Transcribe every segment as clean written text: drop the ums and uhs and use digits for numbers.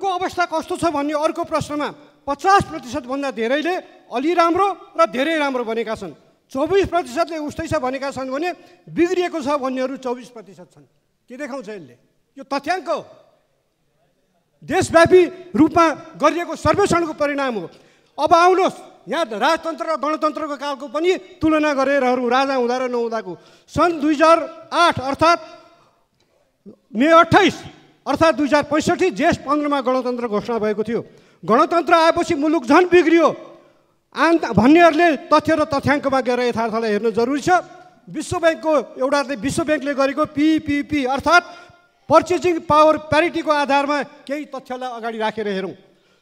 मुलुकको अवस्था कस्तो छ भन्ने अर्को प्रश्नमा 50% भन्दा धेरैले अलि राम्रो र धेरै राम्रो भनेका छन्। 24%ले उस्तै छ भनेका छन् भने बिग्रिएको छ भन्नेहरू 24% छन्। के देखाउँछ यसले? यो तथ्याङ्क हो, देशव्यापी रूपमा गरिएको सर्वेक्षणको परिणाम हो। अब आउनुहोस्, यहाँ राजतन्त्र र गणतन्त्रको कालको पनि तुलना गरेर हेरौँ, राजा हुँदा र नहुँदाको। सन् 2008 अर्थात् मे 28 अर्थात् 2065 जेठ 15मा गणतन्त्र घोषणा भएको थियो। गणतन्त्र आएपछि मुलुक झन् बिग्रियो भन्नेहरूले तथ्य र तथ्याङ्कमा गएर यथार्थलाई हेर्न जरुरी छ। विश्व ब्याङ्कको एउटाले विश्व ब्याङ्कले गरेको PPP अर्थात् पर्चेजिङ पावर प्यारिटीको आधारमा केही तथ्यलाई अगाडि राखेर हेरौँ।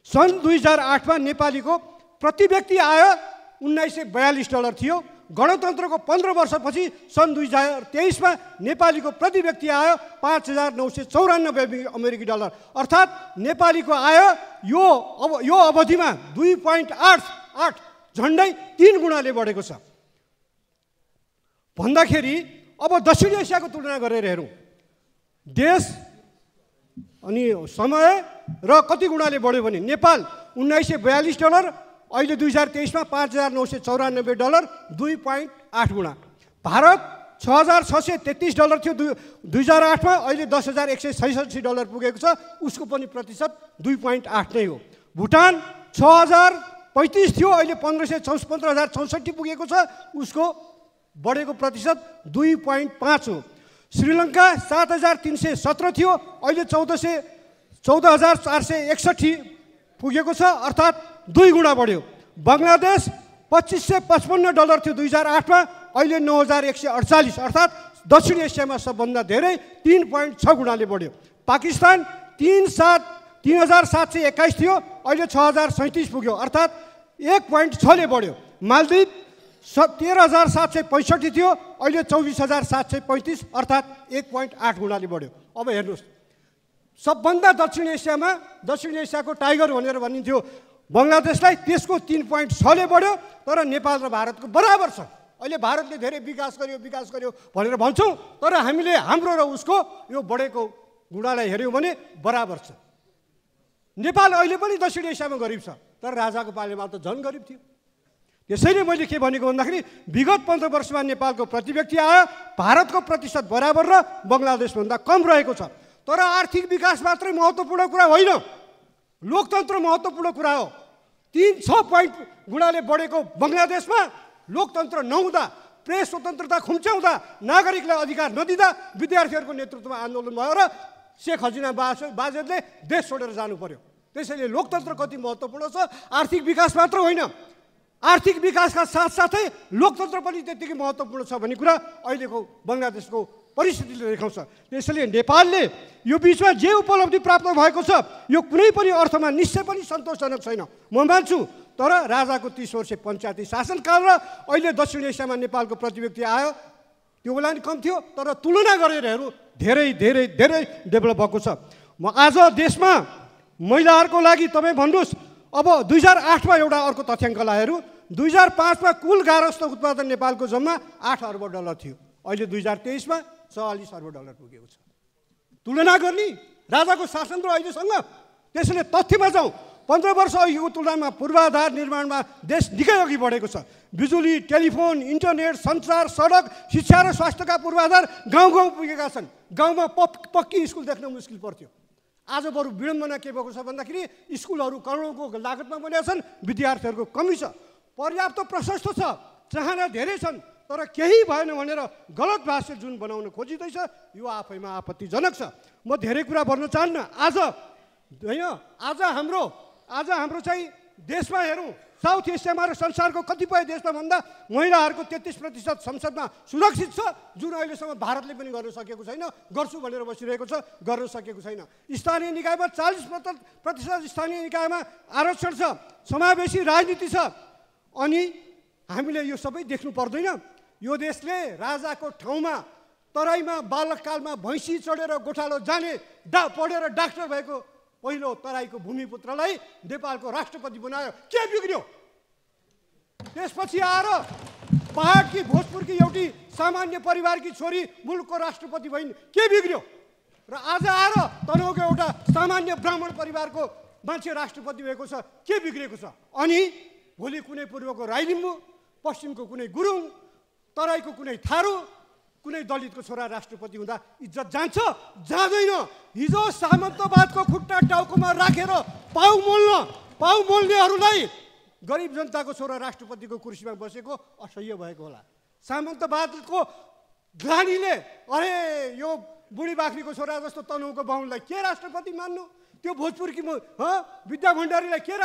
सन् 2008मा नेपालीको प्रति व्यक्ति आय $1942 थियो। गणतन्त्रको 15 वर्षपछि सन् 2023मा नेपालीको प्रति व्यक्ति आय $5,994 अमेरिकी डलर अर्थात् नेपालीको आय यो अवधिमा 2.88 झन्डै 3 गुणाले बढेको छ। भन्दाखेरि अब दक्षिण एसियाको तुलना गरेर हेरौँ, देश अनि समय र कति गुणाले बढ्यो भने नेपाल $1942 अहिले 2023मा $5,994 2.8 गुणा। भारत $6,633 थियो 2008मा, अहिले $10,166 पुगेको छ, उसको पनि प्रतिशत 2.8 नै हो। भुटान 6,035 थियो, अहिले 15,64,064 पुगेको छ, उसको बढेको प्रतिशत 2.5 हो। श्रीलङ्का 7,317 थियो, अहिले 14,461 पुगेको छ, अर्थात् 2 गुणा बढ्यो। बङ्गलादेश $2,555 थियो 2008मा, अहिले 9,148 अर्थात् दक्षिण एसियामा सबभन्दा धेरै 3.6 गुणाले बढ्यो। पाकिस्तान 3,721 थियो, अहिले 6,037 पुग्यो, अर्थात् 1.6ले बढ्यो। मालदिव 13,765 थियो, अहिले 24,735 अर्थात् 1.8 गुणाले बढ्यो। अब हेर्नुहोस्, सबभन्दा दक्षिण एसियाको टाइगर भनेर भनिन्थ्यो बङ्गलादेशलाई, त्यसको 3.6ले बढ्यो, तर नेपाल र भारतको बराबर छ। अहिले भारतले धेरै विकास गर्यो भनेर भन्छौँ, तर हामीले हाम्रो र उसको यो बढेको गुणालाई हेऱ्यौँ भने बराबर छ। नेपाल अहिले पनि दक्षिण एसियामा गरिब छ, तर राजाको पालेमा त झन् गरिब थियो। त्यसैले मैले के भनेको भन्दाखेरि विगत 15 वर्षमा नेपालको प्रति व्यक्ति आय भारतको प्रतिशत बराबर र बङ्गलादेशभन्दा कम रहेको छ। तर आर्थिक विकास मात्रै महत्त्वपूर्ण कुरा होइन, लोकतन्त्र महत्त्वपूर्ण कुरा हो। 3-6 गुणाले बढेको बङ्गलादेशमा लोकतन्त्र नहुँदा, प्रेस स्वतन्त्रता खुम्च्याउँदा, नागरिकलाई अधिकार नदिँदा विद्यार्थीहरूको नेतृत्वमा आन्दोलन भयो र शेख हसिना बाजेले देश छोडेर जानु पर्यो। त्यसैले लोकतन्त्र कति महत्त्वपूर्ण छ, आर्थिक विकास मात्र होइन, आर्थिक विकासका साथसाथै लोकतन्त्र पनि त्यतिकै महत्त्वपूर्ण छ भन्ने कुरा अहिलेको बङ्गलादेशको परिस्थितिले देखाउँछ। त्यसैले नेपालले यो बिचमा जे उपलब्धि प्राप्त भएको छ यो कुनै पनि अर्थमा निश्चय पनि सन्तोषजनक छैन, म मान्छु। तर राजाको 30 वर्ष पञ्चायती शासनकाल र अहिले दक्षिण एसियामा नेपालको प्रति व्यक्ति आयो त्यो बेला नि कम थियो, तर तुलना गरेर हेरौँ धेरै धेरै धेरै डेभलप भएको छ। म आज देशमा महिलाहरूको लागि तपाईँ भन्नुहोस्, अब 2008मा एउटा अर्को तथ्याङ्कलाई हेरौँ, 2005मा कुल गार्हस्थ्य उत्पादन नेपालको जम्मा $8 अर्ब थियो, अहिले 2023मा $44 अर्ब पुगेको छ। तुलना गर्ने राजाको शासन र अहिलेसँग। त्यसैले तथ्यमा जाउँ, 15 वर्ष अघिको तुलनामा पूर्वाधार निर्माणमा देश निकै अघि बढेको छ। बिजुली, टेलिफोन, इन्टरनेट, सञ्चार, सडक, शिक्षा र स्वास्थ्यका पूर्वाधार गाउँ गाउँ पुगेका छन्। गाउँमा पक्की स्कुल देख्न मुस्किल पर्थ्यो। आज बरु विडम्बना के भएको छ भन्दाखेरि स्कुलहरू करोडौँको लागतमा बनेका छन्, विद्यार्थीहरूको कमी छ। पर्याप्त प्रशस्त छ, चाहना धेरै छन्, तर केही भएन भनेर गलत भाष्य जुन बनाउन खोजिँदैछ यो आफैमा आपत्तिजनक छ। म धेरै कुरा भन्न चाहन्न। आज हाम्रो चाहिँ देशमा हेरौँ, साउथ एसियामा र संसारको कतिपय देशमा भन्दा महिलाहरूको 33% संसदमा सुरक्षित छ, जुन अहिलेसम्म भारतले पनि गर्न सकेको छैन, गर्छु भनेर बसिरहेको छ, गर्न सकेको छैन। स्थानीय निकायमा 40% स्थानीय निकायमा आरक्षण छ, समावेशी राजनीति छ। अनि हामीले यो सबै देख्नु पर्दैन। यो देशले राजाको ठाउँमा तराईमा बालककालमा भैँसी चढेर गोठालो जाने पढेर डाक्टर भएको पहिलो तराईको भूमिपुत्रलाई नेपालको राष्ट्रपति बनायो। के बिग्रियो? त्यसपछि आएर पहाडकी भोजपुरकी एउटी सामान्य परिवारकी छोरी मुलुकको राष्ट्रपति भइन्, के बिग्रियो? र आज आएर तनहुँको एउटा सामान्य ब्राह्मण परिवारको मान्छे राष्ट्रपति भएको छ, के बिग्रेको छ? अनि भोलि कुनै पूर्वको राई लिम्बू, पश्चिमको कुनै गुरुङ, तराईको कुनै थारू, कुनै दलितको छोरा राष्ट्रपति हुँदा इज्जत जान्छ? जाँदैन। हिजो सामन्तवादको खुट्टा टाउकोमा राखेर पाउ मोल्नेहरूलाई गरिब जनताको छोरा राष्ट्रपतिको कुर्सीमा बसेको असह्य भएको होला। सामन्तवादको ग्लानीले अरे यो बुढी बाख्रीको छोरा जस्तो तनहुँको बाहुनलाई के राष्ट्रपति मान्नु, त्यो भोजपुरकी विद्या भण्डारीलाई के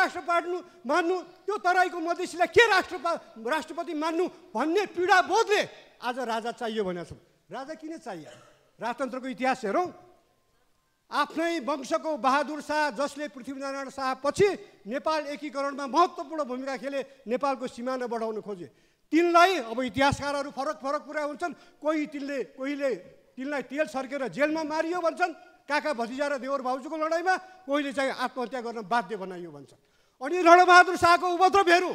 मान्नु, त्यो तराईको मधेसीलाई के राष्ट्रपति मान्नु भन्ने पीडा बोधले आज राजा चाहियो भनेको छौँ। राजा किन चाहियो? राजतन्त्रको इतिहास हेरौँ। आफ्नै वंशको बहादुर शाह जसले पृथ्वीनारायण शाह पछि नेपाल एकीकरणमा महत्त्वपूर्ण भूमिका खेले, नेपालको सिमाना बढाउन खोजे, तिनलाई अब इतिहासकारहरू फरक कुरा हुन्छन्। कोहीले तिनलाई तेल सर्केर जेलमा मारियो भन्छन्, काका भतिजा र देवर भाउजूको लडाइँमा, कोहीले चाहिँ आत्महत्या गर्न बाध्य बनाइयो भन्छन्। अनि रणबहादुर शाहको उपद्रवहरू,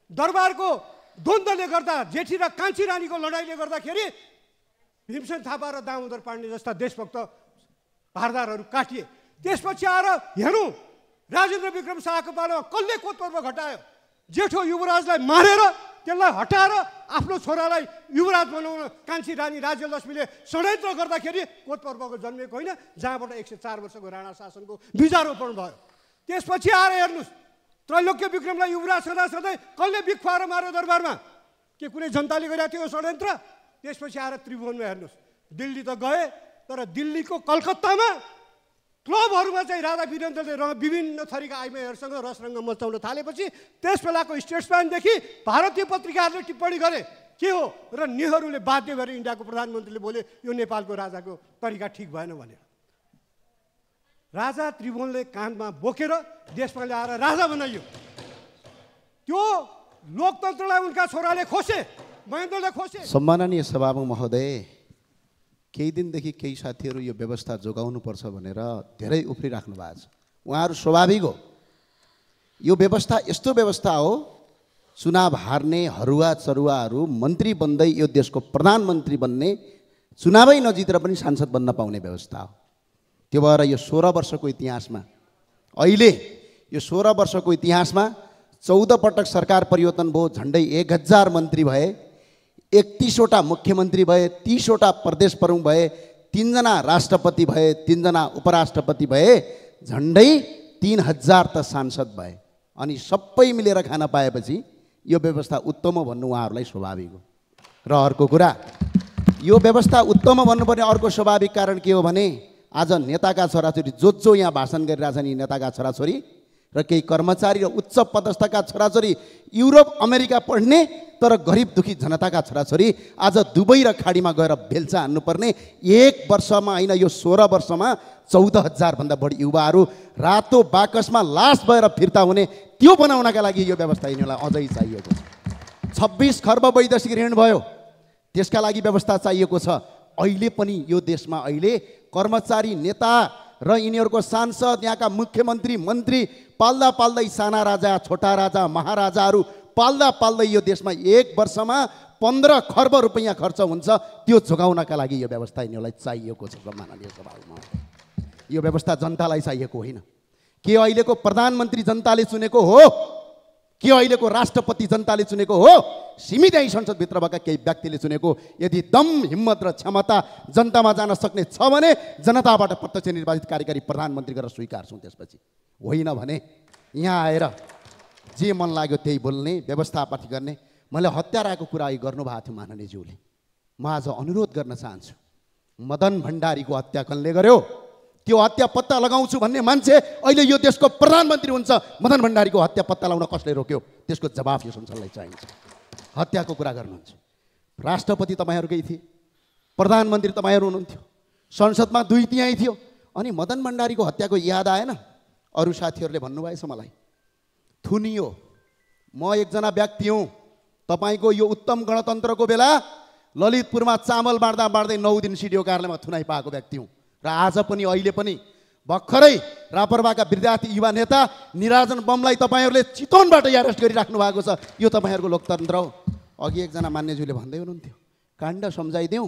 दरबारको द्वन्द्वले गर्दा, जेठी र कान्छी रानीको लडाइँले गर्दाखेरि भीमसेन थापा र दामोदर पाण्डे जस्ता देशभक्त भारदारहरू काटिए। त्यसपछि आएर हेरौँ राजेन्द्र विक्रम शाहको पालामा कसले कोतपर्व घटायो? जेठो युवराजलाई मारेर त्यसलाई हटाएर आफ्नो छोरालाई युवराज बनाउन कान्छी रानी राज्यलक्ष्मीले षड्यन्त्र गर्दाखेरि कोतपर्वको जन्मेको होइन, जहाँबाट 104 वर्षको राणा शासनको बीजारोपण भयो। त्यसपछि आएर हेर्नुहोस् त्रैलोक्य विक्रमलाई युवराज सधैँ कसले बिख खुवाएर मार्यो दरबारमा? के कुनै जनताले गरेको थियो षड्यन्त्र? त्यसपछि आएर त्रिभुवनमा हेर्नुहोस्, दिल्ली त गए, तर दिल्लीको कलकत्तामा क्लबहरूमा चाहिँ राजा वीरेन्द्रले विभिन्न थरीका आइमाईहरूसँग रसरङ्ग मचाउन थालेपछि त्यस बेलाको स्टेट्सम्यानदेखि भारतीय पत्रिकाहरूले टिप्पणी गरे के हो र नेहरूले बाध्य भएर इन्डियाको प्रधानमन्त्रीले बोले यो नेपालको राजाको तरिका ठिक भएन भनेर। राजा त्रिभुवनले काँधमा बोकेर देशमा ल्याएर राजा बनाइयो। त्यो लोकतन्त्रलाई उनका छोराले खोसे, महेन्द्रले खोसे। सम्माननीय सभामुख महोदय, केही दिनदेखि केही साथीहरू यो व्यवस्था जोगाउनुपर्छ भनेर धेरै उफ्रिराख्नु भएको छ। उहाँहरू स्वाभाविक हो, यो व्यवस्था यस्तो व्यवस्था हो, चुनाव हार्ने हरुवा चरुवाहरू मन्त्री बन्दै यो देशको प्रधानमन्त्री बन्ने, चुनावै नजितेर पनि सांसद बन्न पाउने व्यवस्था हो। त्यो भएर यो 16 वर्षको इतिहासमा, अहिले यो 16 वर्षको इतिहासमा 14 पटक सरकार परिवर्तन भयो, झन्डै 1000 मन्त्री भए, 31वटा मुख्यमन्त्री भए, 30वटा प्रदेश प्रमुख भए, 3 जना राष्ट्रपति भए, 3 जना उपराष्ट्रपति भए, झन्डै 3000 त सांसद भए। अनि सबै मिलेर खान पाएपछि यो व्यवस्था उत्तम हो भन्नु उहाँहरूलाई स्वाभाविक हो। र अर्को कुरा, यो व्यवस्था उत्तम भन्नुपर्ने अर्को स्वाभाविक कारण के हो भने आज नेताका छोराछोरी जो यहाँ भाषण गरिरहेछन्, यी नेताका छोराछोरी र केही कर्मचारी र उच्च पदस्थका छोराछोरी युरोप अमेरिका पढ्ने तर गरिब दुखी जनताका छोराछोरी आज दुबई र खाडीमा गएर बेल्चा हान्नुपर्ने, 1 वर्षमा होइन यो 16 वर्षमा 14,000 भन्दा बढी युवाहरू रातो बाकसमा लास भएर फिर्ता हुने, त्यो बनाउनका लागि यो व्यवस्था यिनीहरूलाई अझै चाहिएको छ। 26 खर्ब वैदेशिक ऋण भयो, त्यसका लागि व्यवस्था चाहिएको छ। अहिले पनि यो देशमा अहिले कर्मचारी, नेता र यिनीहरूको सांसद, यहाँका मुख्यमन्त्री, मन्त्री पाल्दै साना राजा, छोटा राजा, महाराजाहरू पाल्दै यो देशमा 1 वर्षमा 15 खर्ब रुपैयाँ खर्च हुन्छ। त्यो जोगाउनका लागि यो व्यवस्था यिनीहरूलाई चाहिएको छ। सम्माननीय सभामा, यो व्यवस्था जनतालाई चाहिएको होइन। के अहिलेको प्रधानमन्त्री जनताले चुनेको हो? के अहिलेको राष्ट्रपति जनताले चुनेको हो? सीमित यही संसदभित्र भएका केही व्यक्तिले चुनेको। यदि दम, हिम्मत र क्षमता जनतामा जान सक्ने छ भने जनताबाट प्रत्यक्ष निर्वाचित कार्यकारी प्रधानमन्त्री गरेर स्वीकार्छौँ। त्यसपछि होइन भने यहाँ आएर जे मन लाग्यो त्यही बोल्ने, व्यवस्थापाती गर्ने। मैले हत्याराको कुरा गर्नुभएको थियो माननीयज्यूले। म आज अनुरोध गर्न चाहन्छु, मदन भण्डारीको हत्या कसले गर्यो? त्यो हत्या पत्ता लगाउँछु भन्ने मान्छे अहिले यो देशको प्रधानमन्त्री हुन्छ, मदन भण्डारीको हत्या पत्ता लगाउन कसले रोक्यो? त्यसको जवाफ यो संसदलाई चाहिन्छ। हत्याको कुरा गर्नुहुन्छ, राष्ट्रपति तपाईँहरूकै थिए, प्रधानमन्त्री तपाईँहरू हुनुहुन्थ्यो, संसदमा 2 तिहाई थियो, अनि मदन भण्डारीको हत्याको याद आएन? अरू साथीहरूले भन्नुभएछ मलाई, थुनियो। म एकजना व्यक्ति हुँ, तपाईँको यो उत्तम गणतन्त्रको बेला ललितपुरमा चामल बाँड्दै 9 दिन सिडिओ कार्यालयमा थुनाइ पाएको व्यक्ति हुँ। र आज पनि अहिले पनि भर्खरै रापरवाका विद्यार्थी युवा नेता निराजन बमलाई तपाईँहरूले चितवनबाट अरेस्ट गरिराख्नु भएको छ। यो तपाईँहरूको लोकतन्त्र हो। अघि एकजना मान्यज्यूले भन्दै हुनुहुन्थ्यो, काण्ड सम्झाइदेऊ,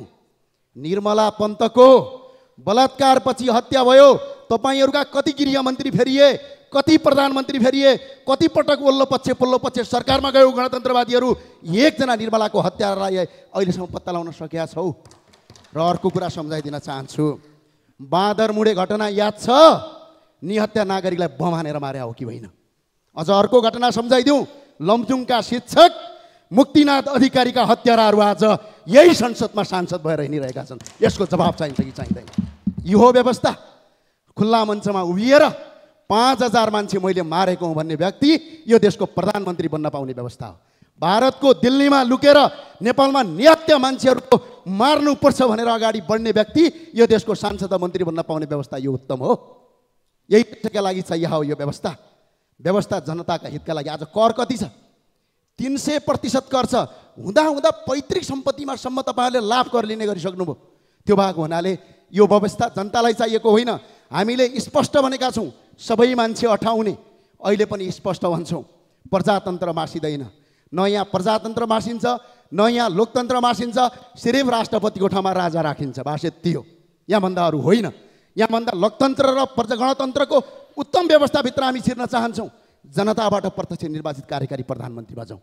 निर्मला पन्तको बलात्कारपछि हत्या भयो, तपाईँहरूका कति गृहमन्त्री फेरिए, कति प्रधानमन्त्री फेरिए, कति पटक वल्लो पक्ष सरकारमा गयो गणतन्त्रवादीहरू, एकजना निर्मलाको हत्यारालाई अहिलेसम्म पत्ता लगाउन सकेका छौ। र अर्को कुरा सम्झाइदिन चाहन्छु, बाँदरमुढे घटना याद छ? निहत्या नागरिकलाई बम हानेर मारे हो कि होइन? अझ अर्को घटना सम्झाइदिउँ, लमजुङका शिक्षक मुक्तिनाथ अधिकारीका हत्याराहरू आज यही संसदमा सांसद भएर हिँडिरहेका छन्। यसको जवाब चाहिन्छ कि चाहिँदैन? यो हो व्यवस्था? खुल्ला मञ्चमा उभिएर 5000 मान्छे मैले मारेको हुँ भन्ने व्यक्ति यो देशको प्रधानमन्त्री बन्न पाउने व्यवस्था हो। भारतको दिल्लीमा लुकेर नेपालमा निहत्या मान्छेहरूको मार्नुपर्छ भनेर अगाडि बढ्ने व्यक्ति यो देशको सांसद मन्त्री बन्न पाउने व्यवस्था यो उत्तम हो? यही देशका लागि चाहिए हो यो व्यवस्था। व्यवस्था जनताका हितका लागि। आज कर कति छ? 300% कर छ। हुँदा पैतृक सम्पत्तिमा सम्म तपाईँहरूले लाभ कर लिने गरिसक्नुभयो। त्यो भएको हुनाले यो व्यवस्था जनतालाई चाहिएको होइन। हामीले स्पष्ट भनेका छौँ, सबै मान्छे अठाउने। अहिले पनि स्पष्ट भन्छौँ, प्रजातन्त्र मासिँदैन। न यहाँ प्रजातन्त्र मासिन्छ, न यहाँ लोकतन्त्र मासिन्छ। सिर्फ राष्ट्रपतिको ठाउँमा राजा राखिन्छ, बास यति हो। यहाँभन्दा अरू होइन। यहाँभन्दा लोकतन्त्र र गणतन्त्रको उत्तम व्यवस्थाभित्र हामी छिर्न चाहन्छौँ। जनताबाट प्रत्यक्ष निर्वाचित कार्यकारी प्रधानमन्त्रीमा जाउँ।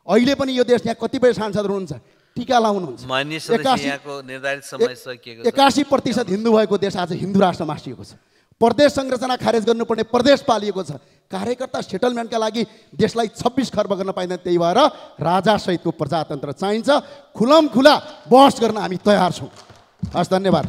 अहिले पनि यो देश यहाँ कतिपय सांसदहरू हुनुहुन्छ, टिका लाउनुहुन्छ। 81% हिन्दू भएको देश आज हिन्दू राष्ट्र मासिएको छ। प्रदेश संरचना खारेज गर्नुपर्ने प्रदेश पालिएको छ। कार्यकर्ता सेटलमेन्टका लागि देशलाई 26 खर्ब गर्न पाइँदैन। त्यही भएर राजासहितको प्रजातन्त्र चाहिन्छ। खुलम खुला बहस गर्न हामी तयार छौँ। हस्, धन्यवाद।